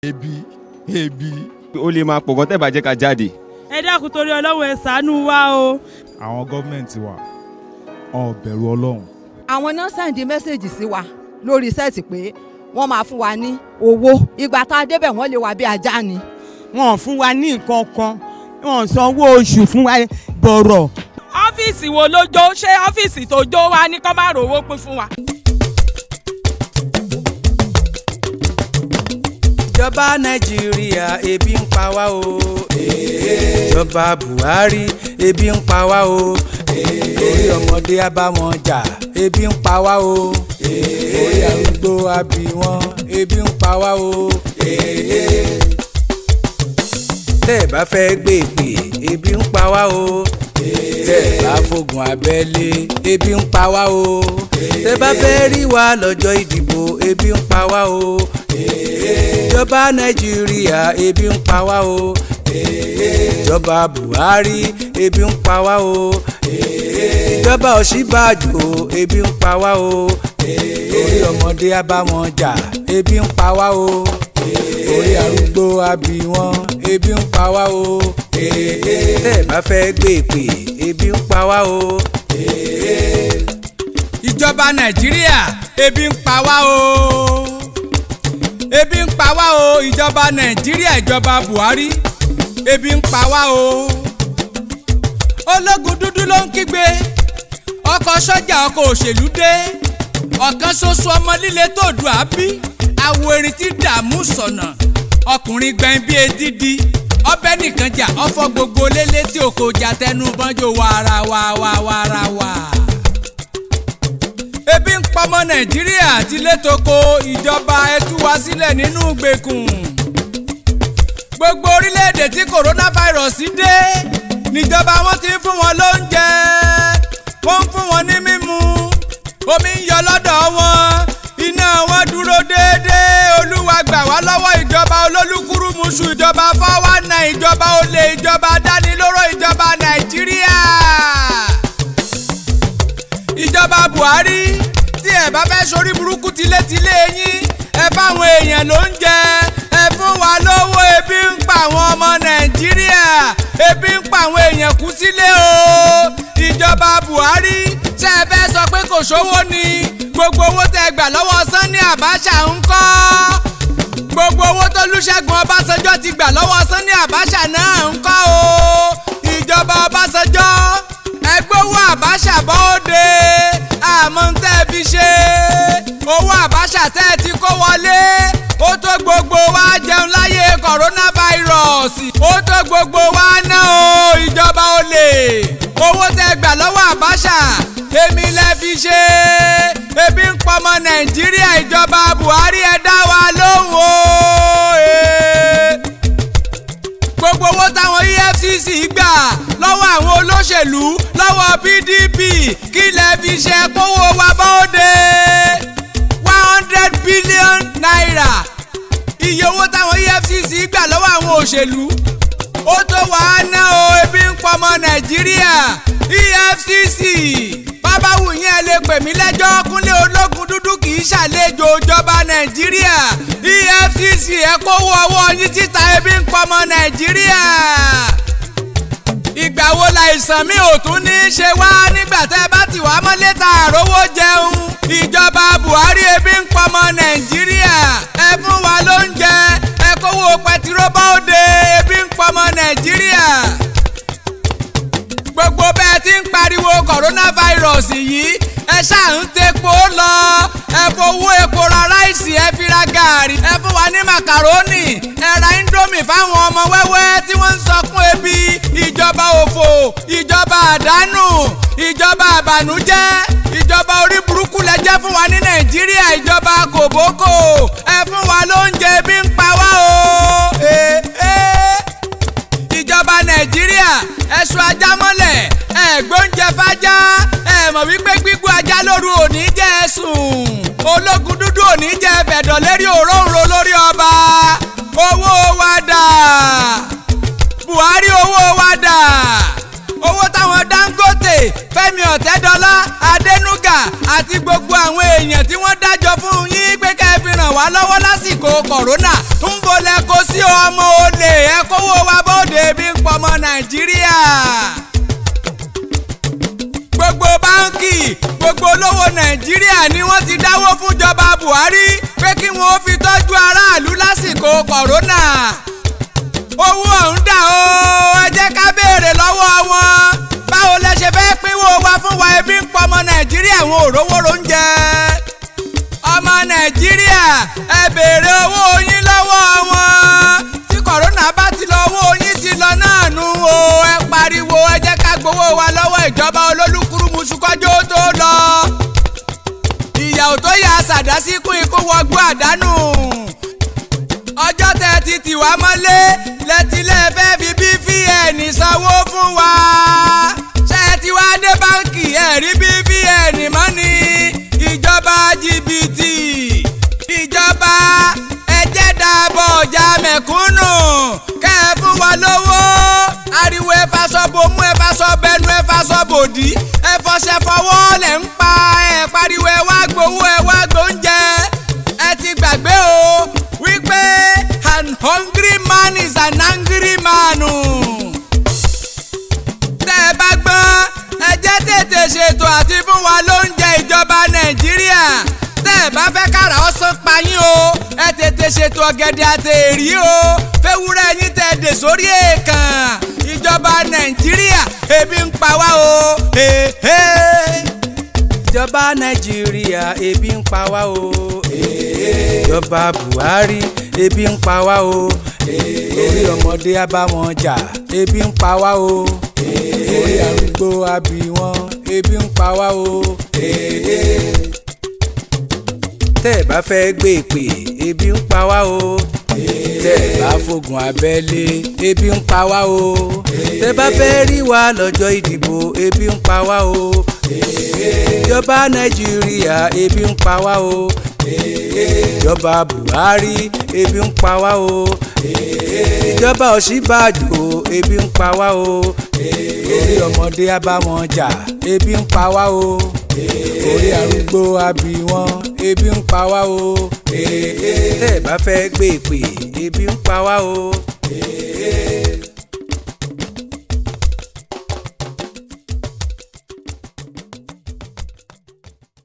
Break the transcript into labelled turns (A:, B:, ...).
A: Ebi ebi.
B: Ó lè máa pọ̀ gan tẹ́ bá jẹ́ ká jáde.
C: Ẹ dákun, torí Ọlọ́run, ẹ ṣàánú wa o.
D: Àwọn gọ́ọ̀mẹ̀ntì wa ò bẹ̀rù Ọlọ́run.
E: Àwọn náà send message sí wa lórí set pé wọ́n máa fún wa ní owó. Ìgbà tá a débẹ̀, wọ́n lé wa bí ajá ni.
F: Wọn ò fún wa ní nǹkan kan, wọn ò sanwó oṣù fún wa bọ̀rọ̀.
C: Ọ́fíìsì wo ló jó? Ṣé ọ́fíìsì tó jó wa ní kọ́ má rówó pín fún wa?
G: Ìjọba Nàìjíríà, ebi ń pa wá o. Ìjọba Buhari, ebi ń pa wá o. Orí ọmọdé á bá wọn jà, ebi ń pa wá o. Orí arúgbó á bí wọn, ebi ń pa wá o. Tẹ́ ẹ bá fẹ́ gbé èpè, ebi ń pa wá o. Tẹ́ ẹ bá fògùn abẹ́lé, ebi ń pa wá o. Tẹ́ bá fẹ́ rí wa lọ́jọ́ ìdìbò, ebi ń pa wá o. Ìjọba Nàìjíríà, ebi ń pa wá o. Ìjọba Buhari, ebi ń pa wá o. Ìjọba Ọ̀ṣínbàjò, ebi ń pa wá o. Orí ọmọdé á bá wọn jà, ebi ń pa wá o. Orí arúgbó á bí wọn, ebi ń pa wá o. Tẹ́ ẹ bá fẹ́ gbé èpè, ebi ń pa wá o.
H: Ìjọba Nàìjíríà, ebi ń pa wá o, ebi ń pa wá o. Ìjọba Nàìjíríà, ìjọba Buhari, ebi ń pa wá o. Ológun dúdú ló ń kígbe, ọkọ̀ sọ́jà, ọkọ̀ òṣèlú dé. Ọ̀kan ṣoṣo ọmọ líle tó dùn àbí àwọ̀ erin tí dààmú sọ̀nà, ọkùnrin gbẹ̀yìn bí etí di ọbẹ̀ nìkan jà, ọfọ gbogbo lélẹ̀ tí òkò jà, tẹnu bọ́njọ wàràwà wàràwà. Ebi ń pọmọ Nàìjíríà tilé toko. Ìjọba, ẹ tú wa sílẹ̀ nínú ìgbèkùn. Gbogbo orílẹ̀-èdè tí coronavirus dé, níjọba wọn ti ń fún wọn lóúnjẹ, wọ́n ń fún wọn ní mímu, omi ń yọ lọ́dọ̀ wọn, iná wọn dúró déédéé. Olúwa gbà wá lọ́wọ́ ìjọba olólùkúrúmuṣu, ìjọba 419, ìjọba olè, ìjọba dánilóró, ìjọba Nàìjíríà, ìjọba Buhari. Tí ẹ bá fẹ́ sórí burúkú tilétilé yín, ẹ fáwọn èèyàn ló ń jẹ, ẹ fún wa lówó. Ebi ń pa àwọn ọmọ Nàìjíríà, ebi ń pa àwọn èèyàn kú sílé o. Ìjọba Buhari, ṣé ẹ fẹ́ sọ pé kò sówó ni? Gbogbo owó tẹ́ gbà lọ́wọ́ Sanni Abacha ń kọ́? Gbogbo owó tó Olúṣẹ́gun Ọbásanjọ́ ti gbà lọ́wọ́ Sanni Abacha náà ń kọ́ o? Ìjọba Ọbásanjọ́, ẹgbówó Abacha bọ́ọ̀dẹ, àmọ́ ń tẹ́ fi ṣe. Owó Abacha tẹ́ ẹ ti kó wọlé, ó tó gbogbo wa jẹun láyé coronavirus, ó tó gbogbo wa ná o. Ìjọba olè, owó tẹ́ gbà lọ́wọ́ Abacha, èmi lẹ fi ṣe. Ebi ń pọmọ Nàìjíríà. Ìjọba Buhari, ẹ dá wa lóhùn o. Gbogbo owó táwọn EFCC gbà lọ́wọ́ àwọn olóṣèlú, lọ́wọ́ PDP, kí lẹ fi ṣe? Kówó wa bóde. ₦100 billion, iye owó táwọn EFCC gbà lọ́wọ́ àwọn òṣèlú, ó tó wàá ná o. Ebi ń pọmọ Nàìjíríà. EFCC, bàbá wù yín, ẹ lè pè mí lẹ́jọ́. Kúnlé Ológun Dúdú kì í ṣàlejò ìjọba Nàìjíríà. EFCC, ẹ kówó ọwọ́ yín síta. Ebi ń pọmọ Nàìjíríà. Ìgbà wo làìsàn mi ò tún ní í ṣe wá nígbà tẹ́ ẹ bá ti wá mọ́lé tá àrówó jẹun? Ìjọba Buhari, ebi ń pọmọ Nàìjíríà. Ẹ fún wa lóúnjẹ, ẹ kówó pẹtiró bóde. Ebi ń pọmọ Nàìjíríà. Gbogbo bẹ́ẹ̀ tí ń pariwo coronavirus yìí, ẹ ṣáà ń tepo lọ. Ẹ fowó epo ra rice, ẹ fi ra gààrí, ẹ fún wa ní macaroni, ẹ ra Indomie fáwọn ọmọ wẹ́wẹ́ tí wọ́n ń sọkún ebi. Ìjọba òfò, ìjọba àdánù, ìjọba àbànújẹ́, ìjọba orí burúkú lẹ jẹ́ fún wa ní Nàìjíríà. Ìjọba kòbókò, ẹ fún wa lóúnjẹ, ebi ń pa wá o. Ìjọba Nàìjíríà, ẹ̀sùn ajá mọ́lẹ̀, ẹ̀ gbóúnjẹ fájá. Ẹ̀ mọ̀ wípé gbígbó ajá lóru òní jẹ́ ẹ̀sùn ológun dúdú, òní jẹ́ fẹ̀dọ̀ lérí òróǹro lórí ọba. Owó wa dà, Buhari? Owó wa dà? Owó táwọn Dangote, Fẹ́mi Ọ̀tẹ́dọ́lá, Adénúgà àti gbogbo àwọn èèyàn tí wọ́n dájọ́ fún yín pé ká ẹ fi ràn ràn wá lọ́wọ́ lásìkò kọ̀rónà ń bolẹ̀ kó sí ọmọ olè, ẹ kówó wa bóde, ebi ń pọmọ Nàìjíríà. Gbogbo báńkì, gbogbo olówó Nàìjíríà ni wọ́n ti dáwó fúnjọba Buhari pé kí wọ́n fi tọ́jú aráàlú lásìkò kọ̀rónà. Owó ọ̀hún dà o? Ẹ jẹ́ ká béèrè lọ́wọ́ wọn. Báwo lẹ ṣe fẹ́ pínwó wa fún wa? Ebi ń pọmọ Nàìjíríà, wọn ò rówó róúnjẹ. Ọmọ Nàìjíríà, ẹ béèrè owó yín lọ́wọ́ wọn. Tí kọ̀rónà bá ti lọ, owó yín ti lọ náà nù o. Ẹ pariwo, ẹ jẹ́ ká gbowó wa lọ́wọ́ ìjọba olólùkúrúmuṣu kọjọ́ tó lọ. Ìyàwó tó yà sàdásí kún ikú wọgbó àdánù. Ọjọ́ tẹ ti tì wá mọ́lé lẹ́tìlẹ́ fẹ́ fi BVN sanwó fún wa. Ṣé ẹ ti wá dé báńkì, ẹ rí BVN mọ́ ni? Ìjọba jìbìtì, ìjọba, ẹ jẹ́ dàbọ̀ ọjà mẹ̀kúnnù kẹ́ ẹ fún wa lówó. Ariwo ẹ faṣọ bomú, ẹ faṣọ bẹnu, ẹ faṣọ bòdì, ẹ fọṣẹ fọwọ́ lẹ̀ ń pa. Ẹ pariwo ẹ wá gbowó, ẹ wá gbóúnjẹ. Ẹ ti gbàgbé o wípé an hungry man is an angry man. Tẹ́ ẹ bá gbọ́n, ẹ jẹ́ tètè ṣètò àti fún wa lóúnjẹ, ìjọba Nàìjíríà. Tẹ́ ẹ bá fẹ́ kára ọ̀sán pa yín o, ẹ tètè ṣètò ọ̀gẹ̀dẹ̀ àti èrí o fẹ́wúrẹ́ yín tẹ́ dè sórí èèkàn. Ìjọba Nàìjíríà, ebi ń pa wá o. Ìjọba Nàìjíríà, ebi ń pa wá o. Ìjọba Buhari, ebi ń pa wá o. Orí ọmọdé á bá wọn jà, ebi ń pa wá o. Orí arúgbó á bí wọn, ebi ń pa wá o. Tẹ́ ẹ bá fẹ́ gbé pè, ebi ń pa wá o. Tẹ́ ẹ bá fògùn abẹ́lé, ebi ń pa wá o. Tẹ́ bá fẹ́ rí wa lọ́jọ́ ìdìbò, ebi ń pa wá o. Ìjọba Nàìjíríà, ebi ń pa wá o. Ìjọba Buhari, ebi ń pa wá o. Ìjọba Ọ̀ṣínbàjò, ebi ń pa wá o. Orí ọmọdé á bá wọn jà, ebi ń pa wá o. Orí arúgbó á bí wọn, ebi ń pa wá o. Tẹ́ ẹ bá fẹ́ gbé pè, ebi ń pa wá o.